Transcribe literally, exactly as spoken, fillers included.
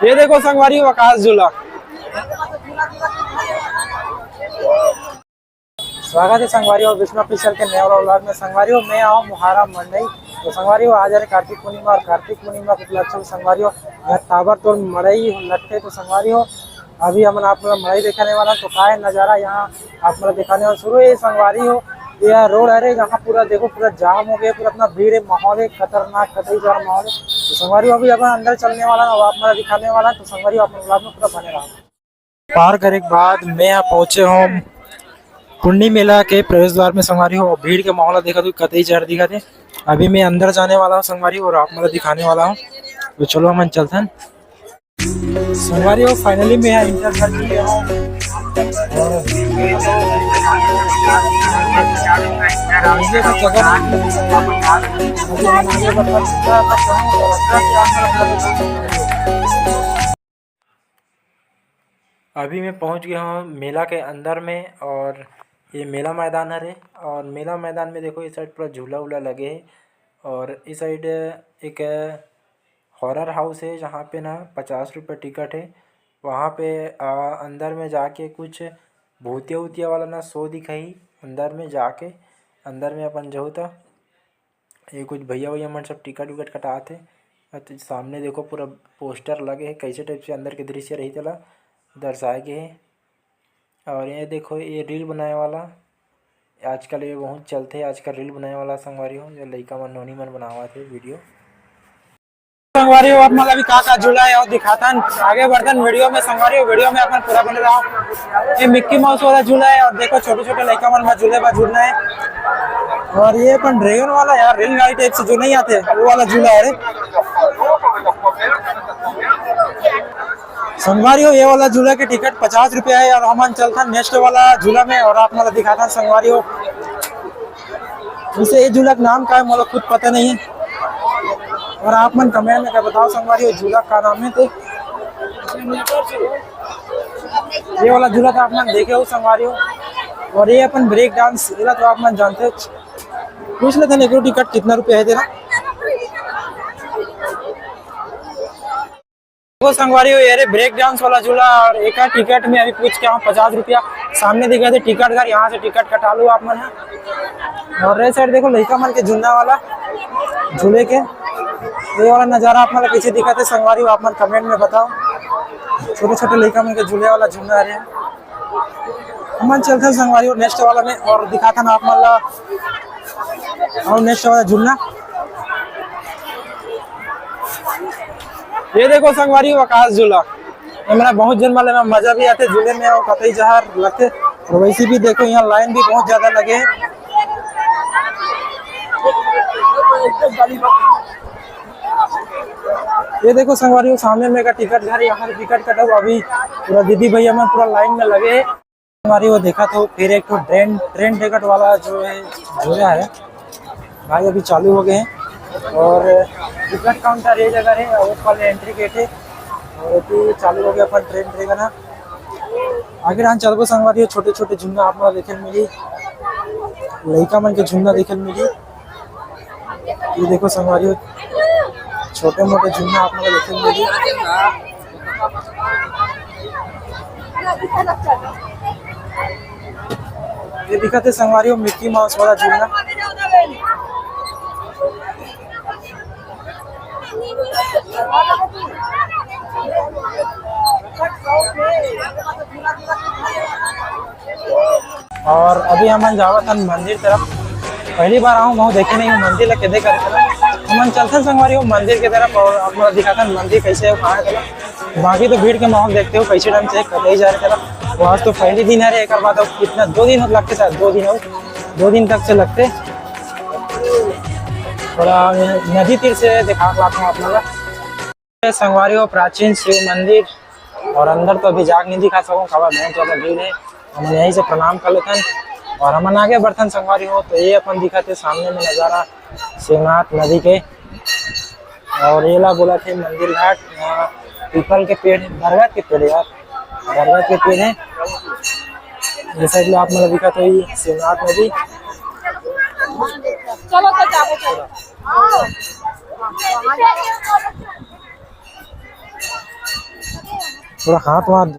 ये देखो संगवारी हो, आकाश झूला। स्वागत है संगवारी हो विष्णु ऑफिशियल के नए वाला व्लॉग में। संगवारी हो, मैं आऊँ मुहारा मंडई। तो संगवारी हो, आज है कार्तिक पूर्णिमा और कार्तिक पूर्णिमा के उपलक्ष्य में संगवारी हो, यहाँ ताबड़तोड़ मड़ई लगथे। तो संगवारी हो, अभी हमन आप लोग मड़ई दिखाने वाला, तो का है नज़ारा यहाँ आप लोग दिखाने वाला। शुरू है संगवारी हो, यह रोड हरे, जहाँ पूरा देखो, पूरा जाम हो गया, पूरा इतना भीड़ है, माहौल है खतरनाक, कतई जहर माहौल है। तो संगवारी हो, अभी अपन अंदर चलने वाला ना, वो आप लोग दिखाने वाला। तो संगवारी हो, आप लोग vlog में पूरा बने रहो। पार करे के बाद मैं यहाँ पहुँचे हूँ पुन्नी मेला के प्रवेश द्वार में। संगवारी हो, भीड़ के माहौल देखा तो कतई जहर दिखा थे। अभी मैं अंदर जाने वाला हूँ संगवारी हो, और आप लोग दिखाने वाला हूँ। तो चलो हमन चलथन। संगवारी हो, finally मैं यहाँ enter कर चुके हूँ। और ये तो जगह, अभी मैं पहुंच गया हूँ मेला के अंदर में। और ये मेला मैदान हरे, और मेला मैदान में देखो, इस साइड पूरा झूला उला लगे है, और इस साइड एक हॉरर हाउस है, जहाँ पे ना पचास रुपये टिकट है। वहाँ पे आ, अंदर में जाके कुछ भूतिया उतिया वाला ना शो दिखाई। अंदर में जाके, अंदर में अपन जाहू त ये कुछ भैया भैया मन सब टिकट विकट कटात हे। अ, त सामने देखो, पूरा पोस्टर लगे हे, कैसे टाइप से अंदर के दृश्य रही, तेला दर्शाए गे हे। और ये देखो, ये रील बनाए वाला, आजकल ये बहुत चलथे, आजकल रील बनाए वाला संगवारी हो, जो लइका मन, नोनी मन बनावत हे वीडियो। संगवारी हो, आप मन अभी का का झूला है और दिखाथन, आगे बढ़थन वीडियो में। संगवारी हो, वीडियो में अपन पूरा बने रहो। ये मिक्की माउस वाला झूला है, और देखो, छोटे छोटे लइका मन बर झूले बर झूलना है। और ये अपन ड्रैगन वाला यार, रेलगाड़ी टाइप से जो नहीं आते, वो वाला झूला है रे। संगवारी हो, ये वाला झूला के टिकट पचास रुपया है, और हमन चलथन नेक्स्ट वाला झूला में, और आप मन ला दिखाथन संगवारी हो। वैसे ये झूला के नाम का है, मोला खुद पता नहीं है, और आप मन कमेंट में का बताओ संगवारी हो, झूला का नाम है। तो ये वाला झूला तो आप मन देखे हो संगवारी हो, और ये अपन ब्रेक डांस, एला तो आप मन जानते हो। पूछ लेथन एकरो टिकट कितना रुपया है तेरा। देखो संगवारी हो, ये रे ब्रेक डांस वाला झूला, और एक टिकट में अभी पूछ के आऊँ पचास रुपया। सामने दिखा थे टिकट घर, यहाँ से टिकट कटा लो आप मन ह। और ये साइड देखो, लइका मन के झूलना वाला, झूले के, ये वाला नजारा आप मन ला कैसे दिखा थे संगवारी हो, आप मन कमेंट में बताओ। छोटे छोटे लइका मन के झूले वाला झूलना हरे। हमन चलथन संगवारी हो नेक्स्ट वाला में, और दिखाथन आप मन ला, और नेक्स्ट वाला झूलना। ये देखो संगवारी हो, आकाश झूला, ये मेरा बहुत जन वाले में मजा भी आते झूले में, और कतई जहर लगते। और वैसे भी देखो, यहाँ लाइन भी बहुत ज्यादा लगे है। ये देखो संगवारी हो, सामने में का टिकट घर, यहाँ से टिकट कटा हुआ। अभी पूरा दीदी भैया मन पूरा लाइन में लगे है। संगवारी हो, देखा तो फिर एक ठो ट्रेन, ट्रेन टिकट वाला जो है झूला है भाई, अभी चालू हो गए हैं। और टिकट काउंटर ये जगह है, और ऊपर एंट्री गेट है, और अभी चालू हो गया अपन ट्रेन टिकट ना। आगे डाहन चलबो संगवारी हो, छोटे छोटे झूलना आप मन देखे ल मिली, लइका मन के झूलना देखे ल मिली। ये देखो संगवारी हो, छोटे मोटे झूलना आप मन देखे ल मिली। ये दिखत हे संगवारी हो, मिक्की माउस वाला झूलना। और अभी हमन जावत हन मंदिर तरफ। पहली बार आहूँ, महूँ देखे नहीं हूँ मंदिर ला कैसे करे तेला। हमन चलथन संगवारी हो मंदिर के तरफ और आप मन ला दिखाथन मंदिर कैसे हे, कहाँ हे तेला। बाकी तो भीड़ के माहौल देखते हो कैसे ढंग से कतई जा रहे तेला। वो आज तो पहली दिन हरे, एकर बाद अब कितना, दो दिन लगते शायद, दो दिन हो, दो दिन तक से लगते। थोड़ा नदी तीर से दिखा के लाता हूँ आप लोग ला। संगवारी हो, प्राचीन शिव मंदिर, और अंदर तो अभी जाके नहीं दिखा सकूँ, काबर बहुत ज्यादा भीड़ है। हमन यहीं से प्रणाम कर लेथन और हमन आगे बढ़थन संगवारी हो। तो ये अपन दिखत हे सामने में नजारा शिवनाथ नदी के, और ये ला बोलथे मंदिर घाट। यहाँ पीपल के पेड़, बरगद के पेड़ यार, बरगद के पेड़ है। ये साइड में आप मन ला दिखत होही शिवनाथ नदी। चलो तो जाबो, चलो। आओ। थोड़ा हाथ वाथ